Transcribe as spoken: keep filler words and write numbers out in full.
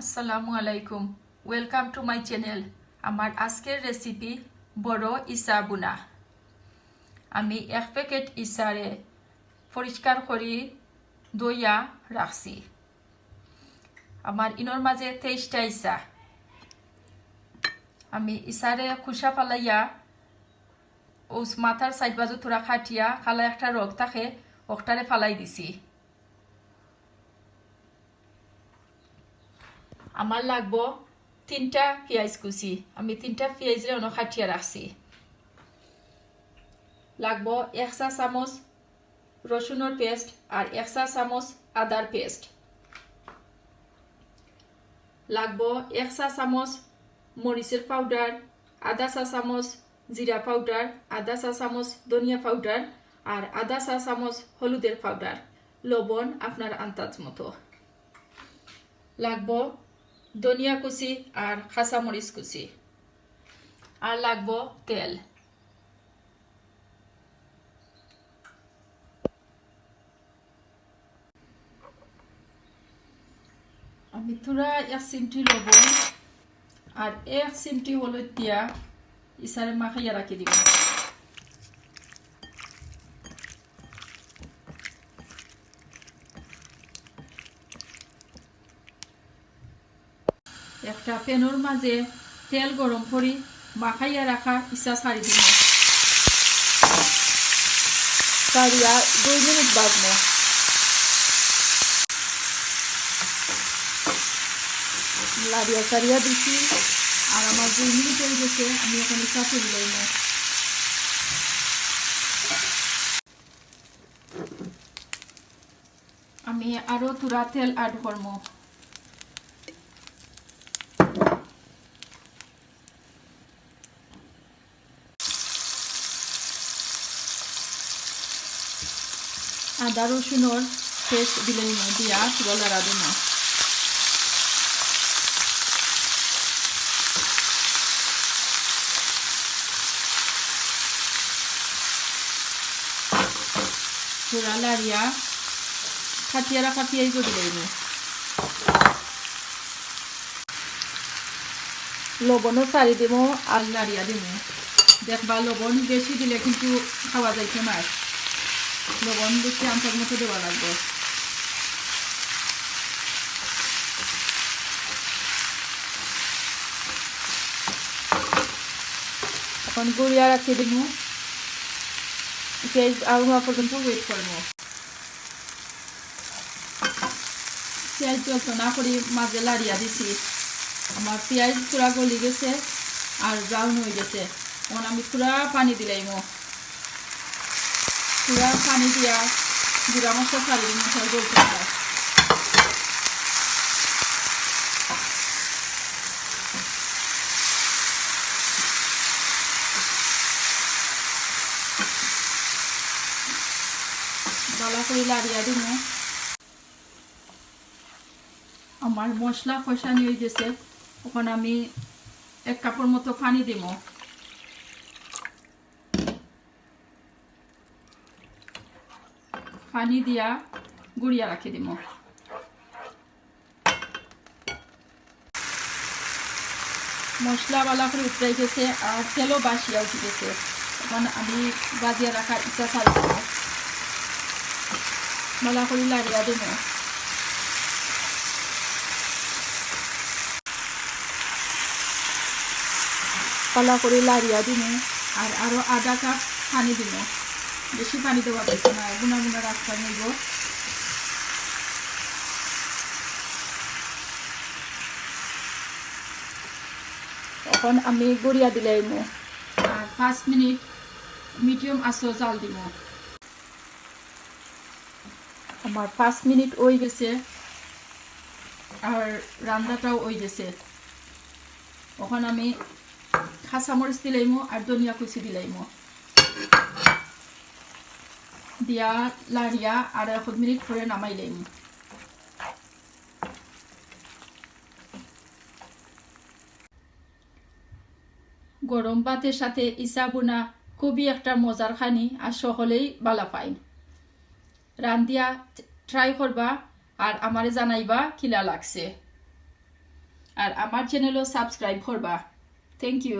আসসালামু আলাইকুম। Welcome to my channel. আমার আজকের রেসিপি বড় ইছা বুনা। আমি এক প্যাকেট ইছারে পরিষ্কার করি ধইয়া রাখছি। আমার ইনোর মাঝে তেইশটা ইছা। আমি ইছারে খুসা ফালাইয়া ও মাথার সাইড বাজু থুড়া কাটিয়া কালা একটা রগ থাকে, অকটারে ফালাই দিছি। আমার লাগবো তিনটা পিয়াইজ কুচি, আমি তিনটা পিয়াইজরে অনো কাটিয়া রাখছি। লাগবো এক চা চামচ রসুনর পেস্ট আর এক চা চামচ আদার পেস্ট। লাগবো এক চা চামচ মরিচর পাউডার, আধা চা চামচ জিরা পাউডার, আধা চা চামচ ধনিয়া পাউডার আর আধা চা চামচ হলুদর পাউডার। লবণ আপনার আন্দাজ মতো। লাগবো ধনিয়া কুচি আর কাচা মরিচ কুচি। আর লাগবো তেল। আমি থুড়া এক চিমটি লবণ আর এক চিমটি হলুদ দিয়া ইছারে মাখাইয়া রাখি দিমু। একটা প্যানর মাঝে তেল গরম করি মাখাইয়া রাখা ইছা ছাড়ি দিমু। ছাড়িয়া দুই মিনিট বাজমু। লাড়িয়া চাড়িয়া দিছি, আর আমার দুই মিনিট অই গেছে, আমি অখন ইছা তুলি লইমু। আমি আরো থুড়া তেল অ্যাড করমু। আদা রসুনর পেস্ট দিলাইমু, দিয়া থুড়া লাড়া দিমু। থুড়া লাড়িয়া কাটিয়া রাখা পিয়াইজও দিলাইমু। লবণও ছাড়ি দিমু আর লাড়িয়া দিমু। দেখবা, লবণ বেশি দিলে কিন্তু খাওয়া যাইতো নায়। লবণ বেশি আন্দাজ মতো দেওয়া লাগবো। অখন গুড়িয়া রাখি দিমু। পিয়াইজ আউরা পর্যন্ত ওয়েট করমু। পিয়াইজ জ্বলতো না করি মাঝে লাড়িয়া দিছি। আমার পিয়াইজ পুরা গলি গেছে আর ব্রাউন অই গেছে। অখন আমি পুরা পানি দিলাইমু। পুরা পানি দিয়া গুড়া মশলা ছাড়ি দিমু, মশলা জ্বলতো না। ভালা করি লাড়িয়া দিমু। আমার মশলা কষানি অই গেছে, অখন আমি এক কাপর মতো পানি দিমু। পানি দিয়া গুড়িয়া রাখি দিমু। মশলা ভালা করি উতরাই গেছে আর তেলও বাসিয়া উঠি গেছে। অখন আমি ভাজিয়া রাখা ইছা ছাড়ি দিমু। ভালা করি লাড়িয়া দিমু। ভালা করি লাড়িয়া দিমু। আর আরো আধা কাপ পানি দিমু। বেশি পানি দেওয়া যাইতো না, বুনা বুনা রাখতাম অইবো। অখন আমি গুড়িয়া দিলাইমু। আর পাঁচ মিনিট মিডিয়াম আঁচো জাল দিমু। আমার পাঁচ মিনিট অই গেছে, আর রান্নাটাও অই গেছে। অখন আমি কাঁচামরিচ দিলাইমু আর ধনিয়া কুচি দিলাইমু, দিয়া লাড়িয়া আর এক মিনিট পরে নামাইলাইমু। গরম ভাতের সাথে ইছা বুনা খুবই একটা মজার খানি, আর সকলেই ভালা পাইন। রান্ধিয়া ট্রাই করবা আর আমারে জানাইবা কিলা লাগছে। আর আমার চ্যানেলও সাবস্ক্রাইব করবা। Thank you.